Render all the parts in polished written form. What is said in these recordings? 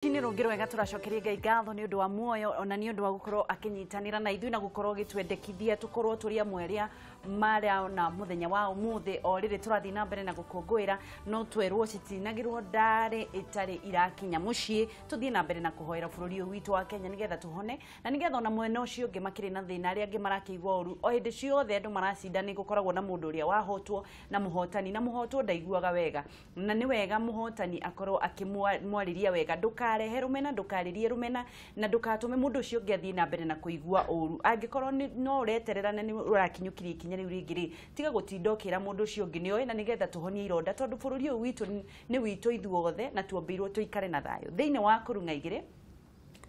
Nĩ rũngĩ rwega, tũracokeria Ngai ngatho nĩ ũndũ wa muoyo ona nĩ ũndũ wa gũkorwo akĩnyitanĩra na ithuĩ na gũkorwo gĩtwendekithia tũkorwo tũrĩ amwe arĩa marona mũthenya wa ũmũthĩ. O rĩrĩ tũrathiĩ na mbere na gũkũngũĩra, no twerwo citinagĩrwo ndarĩ ĩtarĩ irakinya mũciĩ. Tũthiĩ na mbere na kũhoera bũrũri ũyũ witũ wa Kenya nĩgetha tũhone na nĩgetha ona mwena ũcio ũngĩ makĩrĩ na thĩna, arĩa angĩ marakĩigua ũru. O hĩndĩ ciothe andũ maracinda, nĩ gũkoragwo na mũndũ ũrĩa wahotwo na mũhotani, na mũhotwo ndaiguaga wega, na nĩ wega mũhotani akorwo akĩmwarĩria wega. Ndũkarehe rũmena, ndũkarĩrie rũmena, na ndũgatũme mũndũ ũcio ũngĩ athiĩ na mbere na kũigua ũru. Angĩkorwo no ũreterera na nĩ ũrakinyũkirie ikinya rĩu rĩngĩ rĩ, tiga gũtinda ũkĩra mũndũ ũcio ũngĩ nĩoĩ, na nĩgetha tũhonie ironda, tondũ bũrũri ũyũ witũ nĩ witũ ithuothe na tuombĩirwo tũikare na thayũ. Thĩinĩ wa kũrung'a igĩrĩ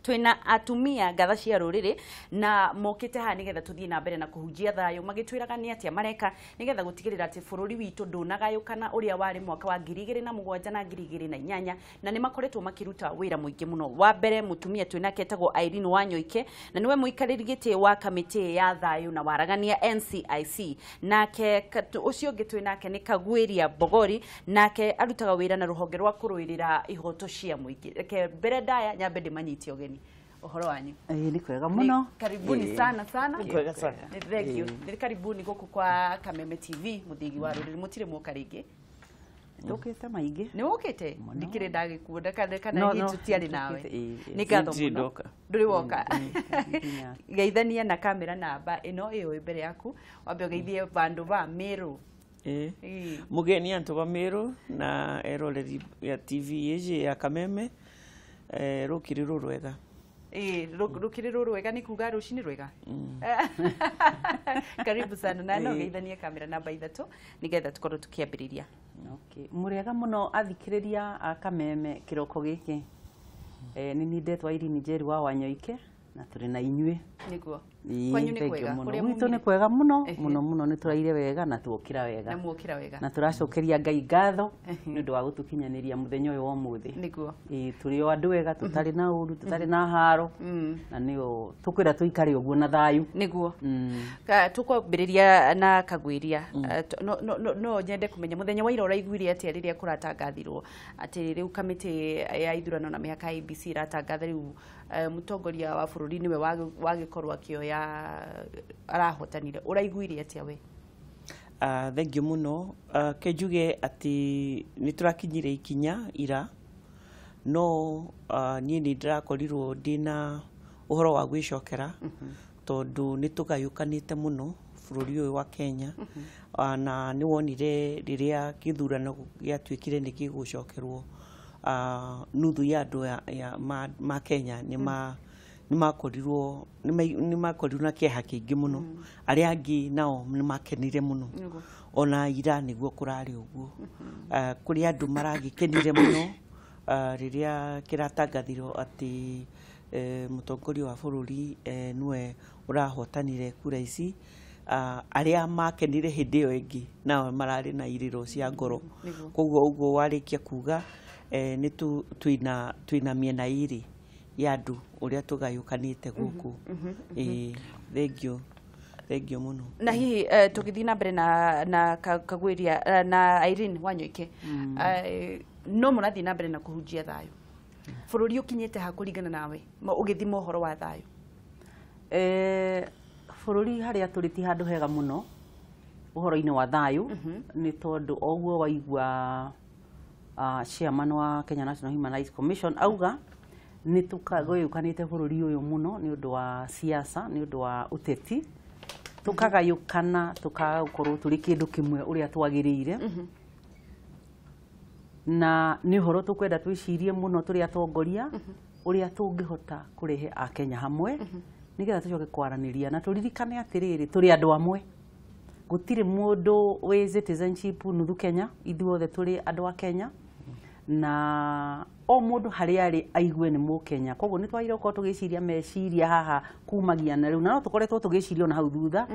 twĩna atumia ngatha cia rũrĩrĩ na mokĩte haha nĩgetha tũthiĩ na mbere na kũhunjia thayũ, magĩtwĩraga nĩ atĩa mareka nĩgetha gũtigĩrĩra atĩ bũrũri witũ ndũnagayũkana ũrĩa warĩ mwaka wa 2007 na 2008, na nĩ makoretwo makĩruta wĩra mũingĩ mũno. Wa mbere, mũtumia twĩnake etagwo Irene Wanyoike, na nĩwe mũikarĩri gĩtĩ wa kamĩtĩ ya thayũ na waragania NCIC. Nake ũcio ũngĩ twĩnake nĩ Kagwĩria Mbogori, nake arutaga wĩra na rũhonge rwa kũrũĩrĩra ihoto cia mũingĩ. Reke mbere ndaya nyambe ndĩmanyite ũgeni. Ũhoro wanyu? Ĩĩ, nĩ kwega mũno. Karibuni sana sana. Nĩ kwega sana. Thank you. Nĩ karibuni gũkũ kwa Kameme TV, mũthigi wa rũrĩrĩ. Mũtirĩ mwoka rĩngĩ? Tũkĩte maingĩ. Nĩ wũkĩte? Mũno. Ndikĩrĩ ndagĩkuona kana No, hihi no, tũtiarĩ nawe? nĩtũkĩte, ĩĩ. Nĩ ngatho Ndirĩ mũno. ndoka. Ndũrĩ woka? Nginya. Geithania na kamera namba ĩno ĩyo ĩ mbere yaku, wambe ũgeithie bandũ ba Meru. Ĩĩ. Ĩĩ. Mũgeni antu ba Meru na eroreri ya TV ĩjĩ ya Kameme, rũkiri rũrwega. Ĩĩ, rũkĩrĩ rũrwega, nĩ kuga rũcinĩ rwega. Karibu sana, na no geithanie kamera namba 3 nĩgetha tũkorwo tũkĩambĩrĩria. Okay. Mũrĩega mũno athikĩrĩria a Kameme kĩroko gĩkĩ. Nĩ niĩ ndetwo Irene Njeri wa Wanyoike na tũrĩ na inyuĩ. Nĩguo. Ĩĩ, Kwanyu nĩ thank you kwega? mũno. Kũrĩa Gwitũ nĩ mumire? kwega mũno mũno mũno, nĩ tũraire wega na tuokĩra wega. Na muokĩra wega. Na tũracokeria Ngai ngatho nĩ ũndũ wa gũtũkinyanĩria mũthenya ũyũ wa ũmũthĩ. Ĩĩ, tũrĩ o andũ wega, tũtarĩ na ũru, tũtarĩ na haro, na nĩyo tũkwĩra tũikare ũguo na thayũ. Nĩguo. Tũkwambĩrĩria na Kagwĩria. No nyende kũmenya mũthenya wa ira ũraiguire atĩa rĩrĩa kũratangathirwo atĩ rĩu kamĩtĩ ya ithurano na mĩhaka IEBC ĩratangatha rĩu mũtongoria wa bũrũri nĩwe wagĩkorwo akĩoya arahotanire? Ũraiguire atĩa we? Thank you mũno. Ke njuge atĩ nĩ tũrakinyire ikinya ira, no niĩ nĩ ndĩrakorirwo ndĩna ũhoro wa gwĩcokera, tondũ nĩ tũgayũkanĩte mũno bũrũri ũyũ wa Kenya. Na nĩ wonire rĩrĩa gĩthurano gĩatuĩkire nĩ gĩgũcokerwo, nuthu ya andũ ma Kenya nĩ makorirwo na kĩeha kĩingĩ mũno. Arĩa angĩ nao nĩ makenire mũno. Ona ira nĩguo kũrarĩ ũguo. Kũrĩ andũ maragĩkenire mũno rĩrĩa kĩratangathirwo atĩ mũtongoria wa bũrũri nĩwe ũrahotanire kura ici. Arĩa makenire hĩndĩ ĩyo ĩngĩ nao mararĩ na irĩro cia ngoro. Koguo ũguo warĩkia kuga, nĩ twĩna mĩena ĩrĩ ya andũ ũrĩa tũgayũkanĩte gũkũ. Ĩĩ, thank you, thank you mũno. Na hihi tũgĩthiĩ na mbere na Kagwĩria na Irene Wanyoike, no mũrathiĩ na mbere na kũhunjia thayũ, bũrũri ũkinyĩte ha kũringana nawe ũgĩthima ũhoro wa thayũ? Bũrũri harĩa tũrĩ ti handũ hega mũno ũhoro-inĩ wa thayũ, nĩ tondũ o ũguo waigua chairman wa Kenya National Human Rights Commission auga nĩ tũkagayũkanĩte bũrũri ũyũ mũno nĩ ũndũ wa siasa, nĩ ũndũ wa ũteti, tũkagayũkana, tũkaga gũkorwo tũrĩ kĩndũ kĩmwe ũrĩa twagĩrĩire. Na nĩ ũhoro tũkwenda twĩcirie mũno tũrĩ atongoria ũrĩa tũngĩhota kũrehe akenya hamwe nĩgetha tũcoke kwaranĩria na tũririkane atĩrĩrĩ, tũrĩ andũ amwe, gũtirĩ mũndũ wĩ citizenship nuthu Kenya, ithuothe tũrĩ andũ a Kenya, na o mũndũ harĩa arĩ aigue nĩ mũkenya. Koguo nĩ twagĩrĩirwo gũkorwo tũgĩciria meciria haha kumagia na rĩu, na no tũkoretwo tũgĩciria ona hau thutha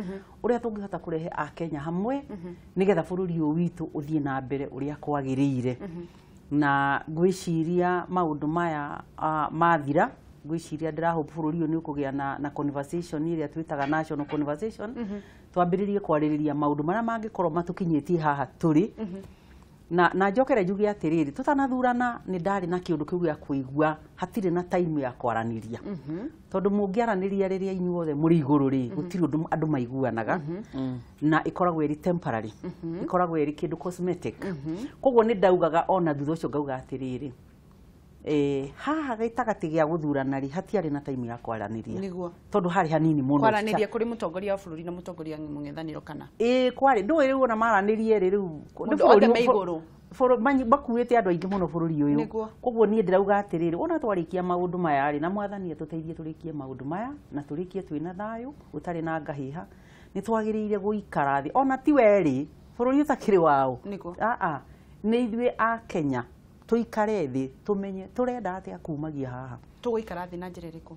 ũrĩa tũngĩhota kũrehe akenya hamwe nĩgetha bũrũri ũyũ witũ ũthiĩ na mbere ũrĩa kwagĩrĩire. Na ngwĩciria maũndũ maya mathira, ngwĩciria ndĩrahope bũrũri ũyũ nĩ ũkũgĩa na conversation ĩrĩa twĩtaga national conversation, twambĩrĩrie kwarĩrĩria maũndũ marĩa mangĩkorwo matũkinyĩtie haha tũrĩ. Na njokere njuge atĩrĩrĩ, tũtanathurana nĩ ndarĩ na kĩũndũ kĩu gĩa kũigua hatirĩ na time ya kwaranĩria, tondũ mũngĩaranĩria rĩrĩa inyuothe mũrĩ igũrũ rĩ, gũtirĩ ũndũ andũ maiguanaga, na ĩkoragwo ĩrĩ temporary, ĩkoragwo ĩrĩ kĩndũ cosmetic. Koguo nĩ ndaugaga ona thutha ũcio ngauga atĩrĩrĩ, haha gĩtagatĩ gĩa gũthurana rĩ, hatiarĩ na time ya kwaranĩria. Nĩguo. Tondũ harĩ hanini mũno. Kwaranĩria kũrĩ mũtongoria wa bũrũri na mũtongoria mũng'ethanĩro kana? Ĩĩ, kwarĩ ndũĩ rĩu ona maranĩrie rĩ, rĩu Mũndũ othe me igũrũ. Makuĩte andũ aingĩ mũno bũrũri ũyũ. Nĩguo. Koguo niĩ ndĩrauga atĩrĩrĩ, ona twarĩkia maũndũ maya rĩ, na mwathani atũteithie tũrĩkie maũndũ maya na tũrĩkie twĩna thayũ ũtarĩ na ngahĩha, nĩ twagĩrĩire gũikara thĩ, ona ti werĩ bũrũri ũtakĩrĩ wao. Nĩguo. Aa, nĩ ithuĩ a Kenya tũikare thĩ tũmenye tũrenda atĩa kumagia haha. Tũgũikara thĩ na njĩra ĩrĩkũ?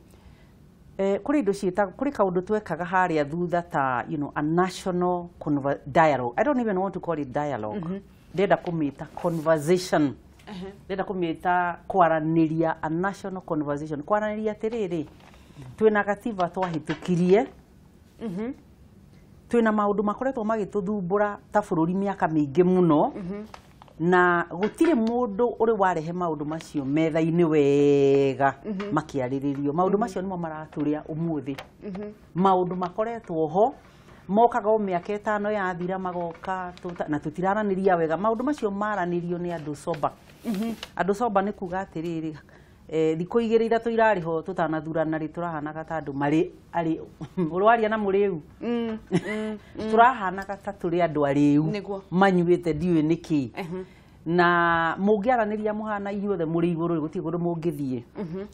Kũrĩ indo ciĩta, kũrĩ kaũndũ twekaga harĩa thutha ta a national dialogue. I don't even want to call it dialogue. Ndĩrenda kũmĩta conversation, ndĩrenda kũmĩta kwaranĩria, a national conversation, kwaranĩria atĩrĩrĩ, twĩna gatiba twahĩtũkirie, twĩna maũndũ makoretwo magĩtũthumbũra ta bũrũri mĩaka mĩingĩ mũno, na gũtirĩ mũndũ ũrĩ warehe maũndũ macio metha-inĩ wega makĩarĩrĩrio. Maũndũ macio nĩmo maratũrĩa ũmũthĩ. Maũndũ makoretwo ho mokaga o mĩaka 5 yathira magoka, na tũtiraranĩria wega. Maũndũ macio maranĩrio nĩ andũ sober. Andũ sober nĩ kuga atĩrĩrĩ, thikũ 2 3 irarĩ ho tũtanathurana rĩ, tũrahanaga ta andũ marĩ arĩ ũrwaria na mũrĩu, tũrahanaga ta tũrĩ andũ arĩu manyuĩte ndiũĩ nĩkĩ. Na mũngĩaranĩria mũhana inyuothe mũrĩ igũrũ, gũtirĩ kũndũ mũngĩthiĩ.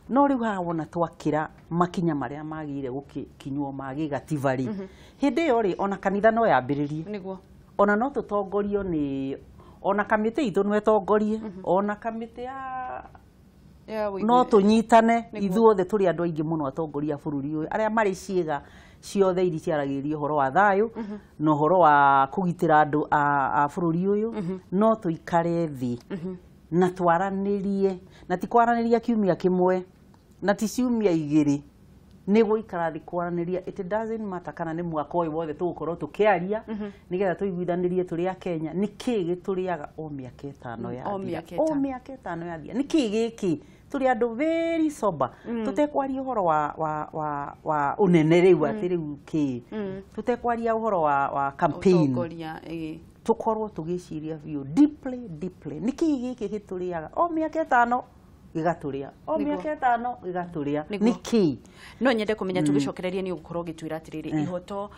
No rĩu haha wona twakĩra makinya marĩa magĩrĩire gũkinywo ma gĩgatiba rĩ, hĩndĩ ĩyo rĩ, ona kanitha no yambĩrĩrie. Nĩguo. Ona no tũtongorio nĩ ona kamĩtĩ itũ no ĩtongorie, ona kamĩtĩ ya no tũnyitane ithuothe tũrĩ andũ aingĩ mũno atongoria a bũrũri ũyũ arĩa marĩ ciĩga ciothe iria ciaragĩrĩria ũhoro wa thayũ na ũhoro wa kũgitĩra andũ a bũrũri ũyũ. No tũikare thĩ na twaranĩrie, na ti kwaranĩria kiumia kĩmwe na ti ciumia 2, nĩ gũikara thĩ kwaranĩria. It doesn't matter kana nĩ mwaka ũyũ wothe tũgũkorwo tũkĩaria nĩgetha tũiguithanĩrie tũrĩ a Kenya nĩkĩĩ gĩtũrĩaga o mĩaka 5 yathira, o mĩaka 5 yathira, nĩkĩĩ gĩkĩ tũrĩ andũ very sober, tũtekwaria ũhoro wa ũnene rĩu atĩ rĩu kĩ, tũtekwaria ũhoro wa campaign, tũkorwo tũgĩciria biũ deeply deeply nĩkĩĩ gĩkĩ gĩtũrĩaga o mĩaka 5 gĩgatũrĩa, o mĩaka 5 gĩgatũrĩa, nĩkĩ? No nyende kũmenya tũgĩcokereria nĩ ũgũkorwo ũgĩtwĩra atĩrĩrĩ, ihoto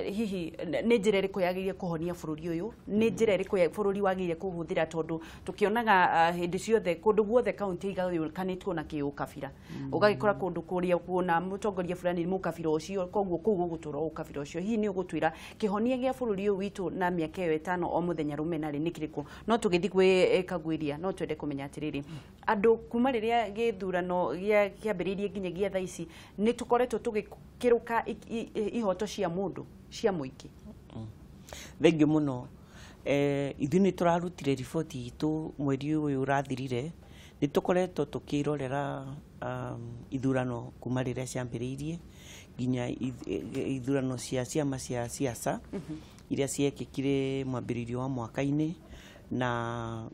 hihi nĩ njĩra ĩrĩkũ yagĩrĩire kũhonia bũrũri ũyũ, nĩ njĩra ĩrĩkũ bũrũri wagĩrĩire kũhũthĩra, tondũ tũkĩonaga hĩndĩ ciothe kũndũ guothe kaunti igayũkanĩtwo na kĩũkabira, ũgagĩkora kũndũ kũrĩa kuona mũtongoria fulani nĩ mũkabira ũcio, koguo kũu gũgũtũra ũkabira ũcio. Hihi nĩ ũgũtwĩra kĩhonia gĩa bũrũri ũyũ witũ na mĩaka ĩyo 5 o mũthenya rũmena rĩ nĩ kĩrĩkũ? No tũgĩthiĩ gwĩ Kagwiria, no twende kũmenya atĩrĩrĩ, andũ kuma rĩrĩa gĩthurano kĩambĩrĩirie nginyagia thaa ici nĩ tũkoretwo tũgĩkĩrũka ihoto cia mũndũ cia mũingĩ. Thengiũ mũno. Ithuĩ nĩ tũrarutire riboti itũ mweri ũyũ ũrathirire, nĩ tũkoretwo tũkĩrorera ithurano kuma rĩrĩa ciambĩrĩirie nginya ithurano cia ciama cia siasa iria ciekĩkire mwambĩrĩrio wa mwaka-inĩ na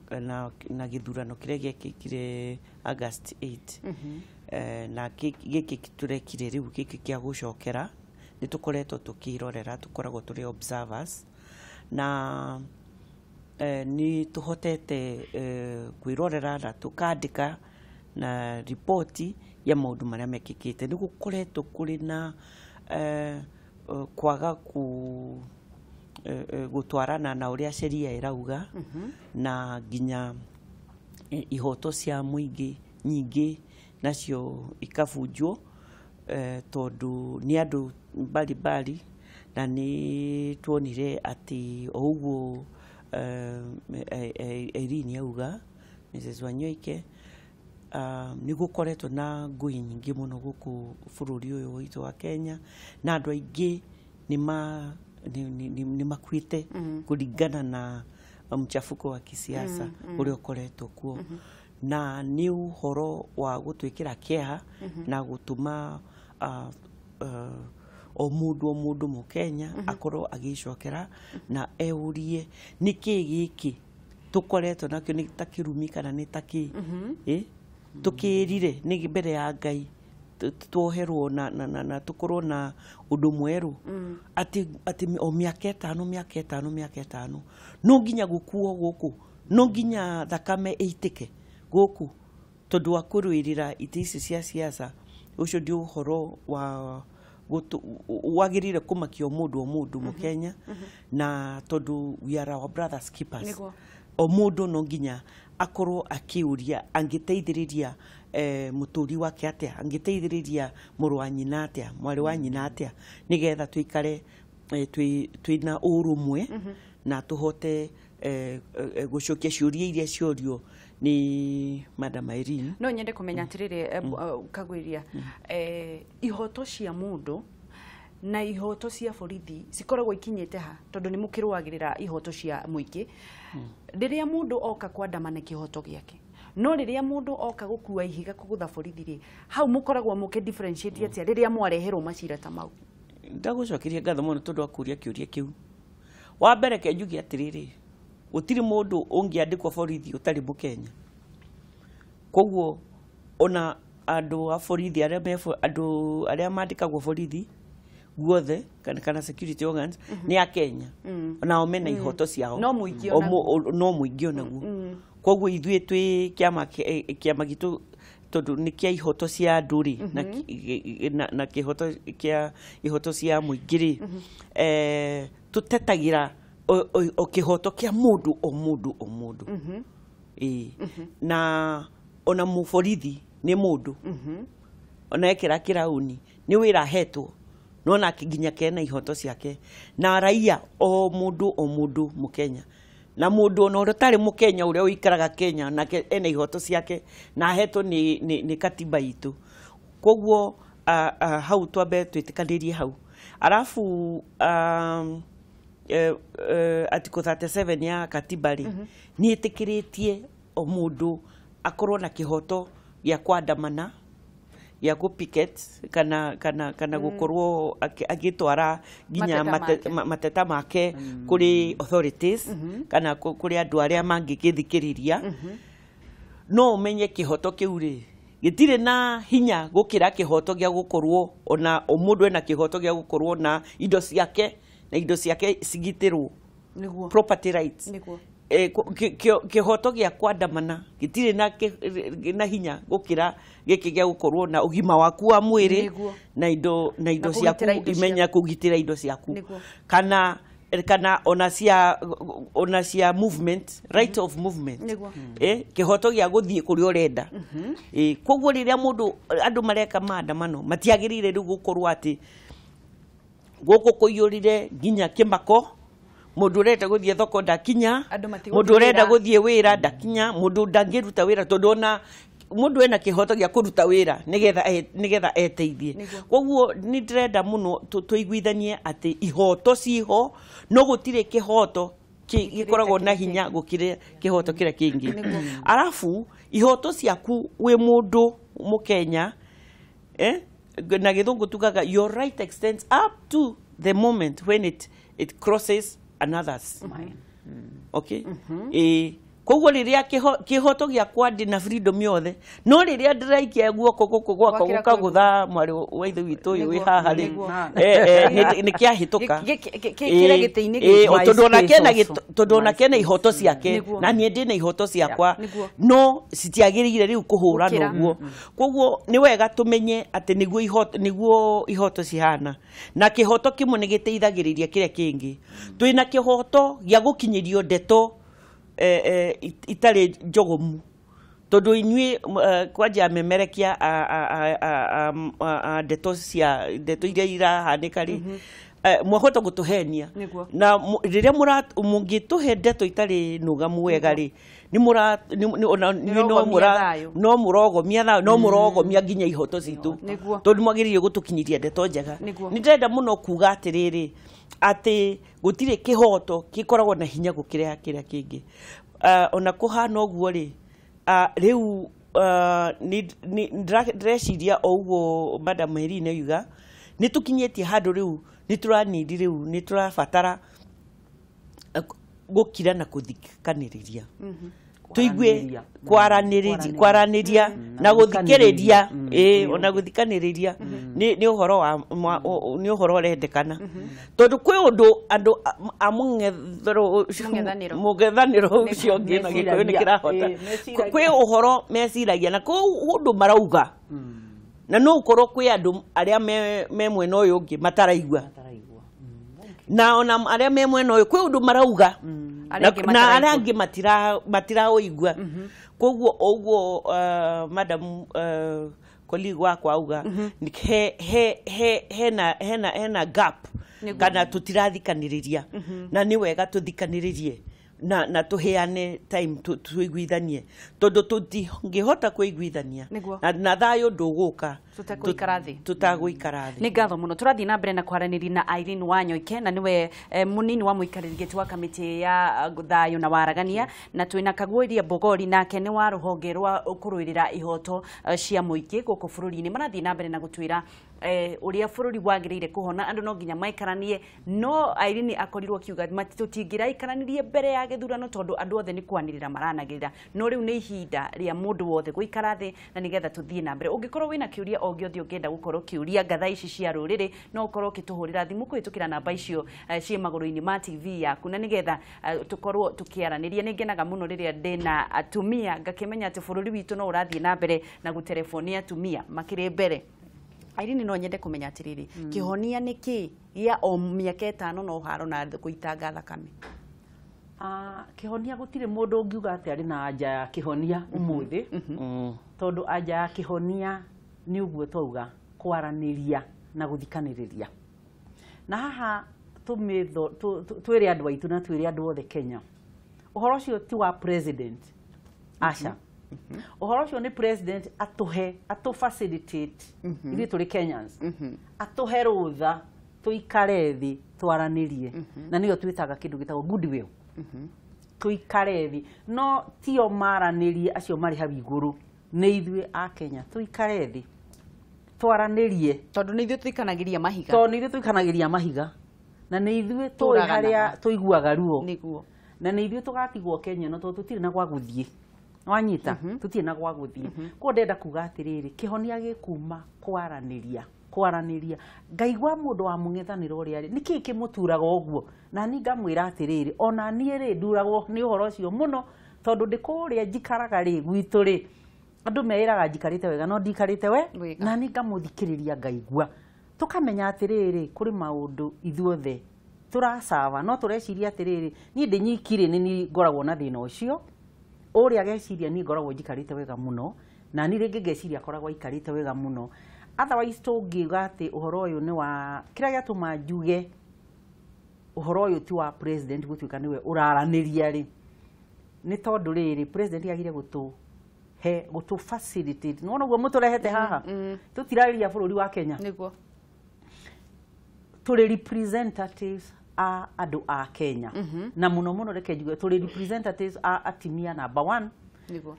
gĩthurano kĩrĩa gĩekĩkire August 8, na gĩkĩ tũrekire rĩu gĩkĩ kĩa gũcokera nĩ tũkoretwo tũkĩrorera, tũkoragwo tũrĩ observers, na nĩ tũhotete kwĩrorera na tũkandĩka na riboti ya maũndũ marĩa mekĩkĩte. Nĩ gũkoretwo kũrĩ na kwaga gũtwarana na ũrĩa sheria ĩrauga, na nginya ihoto cia mũingĩ nyingĩ nacio ikabunjwo, tondũ nĩ andũ mbalimbali, na nĩ tuonire atĩ o ũguo Irene auga, Mrs. Wanyoike, nĩ gũkoretwo na ngũĩ nyingĩ mũno gũkũ bũrũri ũyũ witũ wa Kenya, na andũ aingĩ nĩ makuĩte kũringana na mchafuko wa kisiasa ũrĩa ũkoretwo kuo, na nĩ ũhoro wa gũtwĩkĩra kĩeha na gũtũma o mũndũ mũkenya akorwo agĩcokera na eurie nĩkĩ gĩkĩ tũkoretwo nakĩo nĩ ta kĩrumi kana nĩ ta kĩ tũkĩrire nĩ mbere ya Ngai tuoherwo na tũkorwo na ũndũ mwerũ atĩ o mĩaka ĩtano mĩaka ĩtano mĩaka ĩtano no nginya gũkuo gũkũ no nginya thakame ĩitĩke gũkũ tondũ wa kũrũĩrĩra itĩ ici cia siasa ũcio ndio ũhoro wa wagĩrĩire kũmakia o mũndũ o mũndũ mũkenya na tondũ we are our brothers keepers o mũndũ no nginya akorwo akĩũria angĩteithĩrĩria mũtũri wake atĩa angĩteithĩrĩria mũrũ wa nyina atĩa mwarĩ wa nyina atĩa nĩgetha tũikare twĩna ũrũmwe na tũhote gũcokia ciũria iria ciorio ni Madam Irene. No nyende kũmenya atĩrĩrĩ Kagwiria ihoto cia mũndũ na ihoto cia borithi cikoragwo ikinyĩte ha tondũ nĩ mũkĩrũagĩrĩra ihoto cia mũingĩ rĩrĩa mũndũ oka kwandamana kĩhoto gĩake no rĩrĩa mũndũ oka gũkua ihiga kũgũtha borithi rĩ hau mũkoragwo mũkĩ differentiate atĩa rĩrĩa mwareherwo macira ta mau? Ndagũcokeria ngatho mũno tondũ wa kũũria kĩũria kĩu. Wa mbere ke njuge atĩrĩrĩ gũtirĩ mũndũ ũngĩandĩkwo borithi ũtarĩ mũkenya koguo ona andũ a borithi arĩa andũ arĩa mandĩkagwo borithi guothe kana security organs nĩ a Kenya nao mena ihoto ciao no mũingĩ onaguo koguo ithuĩ twĩ kĩama gitũ tondũ nĩ kĩa ihoto cia andũ rĩ na kĩhoto kĩa ihoto cia mũingĩ rĩ tũtetagĩra o kĩhoto kĩa mũndũ o mũndũ o mũndũ na ona mũborithi nĩ mũndũ ona ekĩra kĩrauni nĩ wĩra ahetwo no nake nginya kena ihoto ciake na raia o mũndũ o mũndũ mũkenya na mũndũ ona ũrĩa ũtarĩ mũkenya ũrĩa ũikaraga Kenya nake ena ihoto ciake na ahetwo nĩ katiba itũ koguo hau twambe twĩtĩkanĩrie hau arabu Article 37 ya katiba rĩ nĩ ĩtĩkĩrĩtie o mũndũ akorwo na kĩhoto gĩa kwandamana gĩa kũ picket kana gũkorwo agĩtwara nginya mateta make kũrĩ authorities kana kũrĩ andũ arĩa mangĩgĩthikĩrĩria no ũmenye kĩhoto kĩu rĩ gĩtirĩ na hinya gũkĩra kĩhoto gĩa gũkorwo ona o mũndũ ena kĩhoto gĩa gũkorwo na indo ciake na indo ciake cigitĩrwo property rights kĩhoto gĩa kwandamana gĩtirĩ na hinya gũkĩra gĩkĩ gĩa gũkorwo na ũgima waku wa mwĩrĩ na indo ciaku imenya kũgitĩra indo ciaku kana ona cia movement right of movement kĩhoto gĩa gũthiĩ kũrĩa ũrenda koguo rĩrĩa mũndũ andũ mareka maandamano matiagĩrĩire rĩu gũkorwo atĩ gũkũ kũiyũrire nginya kĩmako mũndũ ũrenda gũthiĩ thoko ndakinya mũndũ ũrenda gũthiĩ wĩra ndakinya mũndũ ndangĩruta wĩra tondũ ona mũndũ ena kĩhoto gĩa kũruta wĩra nĩgetha eteithie koguo nĩ ndĩrenda mũno tũiguithanie atĩ ihoto ciho no gũtirĩ kĩhoto gĩkoragwo na hinya gũkĩra kĩhoto kĩrĩa kĩngĩ arabu ihoto ciaku wĩ mũndũ mũkenya na gĩthũngũ tugaga your right extends up to the moment when it crosses another's. Okay? Koguo rĩrĩa kĩhoto gĩakwa ndĩ na freedom yothe no rĩrĩa ndĩraikia guoko gũkũ gwakwa gũkagũtha mwarĩ wa ithe witũ ũyũ wĩ haha rĩ nĩ kĩahĩtũka tondũ ona kena ihoto ciake na niĩ ndĩ na ihoto ciakwa no citiagĩrĩire rĩu kũhũrana ũguo koguo nĩ wega tũmenye atĩ nĩguo ihoto cihana na kĩhoto kĩmwe nĩ gĩteithagĩrĩria kĩrĩa kĩngĩ twĩna kĩhoto gĩa gũkinyĩrio ndeto itarĩ njogomu tondũ inyuĩ kwanja memerekia ndeto cia ndeto iria irahanĩka rĩ mwahota gũtũhenia na rĩrĩa mũngĩtũhe ndeto itarĩ nũgamu wega rĩ no mũrogomia thayũ no mũrogomia nginya ihoto citũ tondũ mwagĩrĩire gũtũkinyĩria ndeto njega nĩ ndĩrenda mũno kuga atĩrĩrĩ atĩ gũtirĩ kĩhoto gĩkoragwo na hinya gũkĩra kĩrĩa kĩngĩ ona kũhana ũguo rĩ rĩu ndĩreciria o ũguo Madam Irene yuga nĩ tũkinyĩtie handũ rĩu nĩ tũranindi rĩu nĩ tũrabatara Gũkira na kũthikanĩrĩria, tuigue kwaranĩria na gũthikĩrĩria, ĩĩ, ona gũthikanĩrĩria nĩ ũhoro wa nĩ ũhoro ũrendekana, tondũ kwĩ ũndũ andũ a mũng'ethanĩro ũcio ũngĩ na Gĩkũyũ nĩ kĩrahota, kwĩ ũhoro meciragia na kwĩ ũndũ marauga, na no ũkorwo kwĩ andũ arĩa me mwena ũyũ ũngĩ mataraigua, na ona arĩa me mwena ũyũ kwĩ ũndũ marauga na arĩa angĩ matiraũigua. Koguo ũguo madam colleague wakwa auga, hena gap kana tũtirathikanĩrĩria, na nĩ wega tũthikanĩrĩrie na tũheane time tũiguithanie, tondũ tũtingĩhota kũiguithania na thayũ ndũgũka tũtagũikara thĩ. Nĩ ngatho mũno. Tũrathiĩ na mbere na kwaranĩria na Irene Wanyoike, na nĩwe mũnini wa mũikarĩri gĩtĩ wa kamĩtĩ ya thayũ na waragania, na twĩna Kagũiria Mbogori, nake nĩ wa rũhonge rwa kũrũĩrĩra ihoto cia mũingĩ gũkũ bũrũri-inĩ. Marathiĩ na mbere na gũtwĩra ũrĩa bũrũri wagĩrĩire kũhona, andũ no nginya maikaranie. No Irene akorirwo akiuga tũtingĩraikaranirie mbere ya gĩthurano tondũ andũ othe nĩ kwanĩrĩra maranagĩrĩra, no rĩu nĩ ihinda rĩa mũndũ wothe gũikara thĩ na nĩgetha tũthiĩ na mbere. Ũngĩkorwo wĩna kĩũria o gĩothe ũngĩenda gũkorwo kĩũria ngatha ici cia rũrĩrĩ, no ũkorwo ũkĩtũhũrĩra thimũ kũhĩtũkĩra namba icio ciĩ magũrũ-inĩ ma TV yaku, na nĩgetha tũkorwo tũkĩaranĩria. Nĩ ngenaga mũno rĩrĩa ndĩna atumia ngakĩmenya atĩ bũrũri witũ no ũrathiĩ na mbere na gũterebwo atumia makĩrĩ mbere. Irene, no nyende kũmenya atĩrĩrĩ, kĩhonia nĩ kĩ gĩa o mĩaka 5 no haro na gũitanga thakame? Kĩhonia gũtirĩ mũndũ ũngiuga atĩ arĩ na anja ya kĩhonia ũmũthĩ, tondũ anja ya kĩhonia nĩ ũguo twauga, kwaranĩria na gũthikanĩrĩria. Na haha twĩre andũ aitũ na twĩre andũ othe Kenya, ũhoro ũcio ti wa president, aca. Ũhoro ũcio nĩ president atũhe, atũ facilitate ithuĩ tũrĩ Kenyans, atũhe rũtha tũikare thĩ twaranĩrie, na nĩyo twĩtaga kĩndũ gĩtagwo goodwill. Tũikare thĩ, no tio maranĩrie acio marĩ hau igũrũ, nĩ ithuĩ a Kenya tũikare thĩ twaranĩrie, tondũ nĩ ithuĩ tũikanagĩria mahiga, tondũ nĩ ithuĩ tũikanagĩria mahiga, na nĩ ithuĩ tũĩ harĩa tũiguaga ruo, na nĩ ithuĩ tũgatigwo Kenya no tondũ tũtirĩ na gwa gũthiĩ. Wanyita, tũtirĩ na gwa gũthiĩ. Koguo ndĩrenda kuga atĩrĩrĩ, kĩhonia gĩkuma kwaranĩria, kwaranĩria. Ngaigua mũndũ wa mũng'ethanĩro ũrĩa arĩ, nĩkĩĩ kĩmũturaga ũguo? Na niĩ ngamwĩra atĩrĩrĩ, ona niĩ rĩ nduragwo nĩ ũhoro ũcio mũno, tondũ ndĩ kũrĩa njikaraga rĩ gwitũ rĩ, andũ meĩraga njikarĩte wega no ndikarĩte we, na niĩ ngamũthikĩrĩria ngaigua. Tũkamenya atĩrĩrĩ, kũrĩ maũndũ ithuothe tũracaba, no tũreciria atĩrĩrĩ, niĩ ndĩ nyiki rĩ, nĩ niĩ ngoragwo na thĩna ũcio, ũrĩa ageciria niĩ ngoragwo njikarĩte wega mũno, na niĩ rĩngĩ ngeciria akoragwo aikarĩte wega mũno. Otherwise tũngiuga atĩ ũhoro ũyũ nĩ wa kĩrĩa gĩatũma njuge ũhoro ũyũ ti wa president gũtuĩka nĩwe ũraranĩria rĩ, nĩ tondũ rĩrĩ president agire gũtũhe, gũtũ facilitate. Nĩwona ũguo mũtũrehete haha, tũtirarĩria bũrũri wa Kenya, nĩguo tũrĩ representatives a andũ a Kenya, na mũno mũno reke njuge tũrĩ representatives a atimia number 1, nĩguo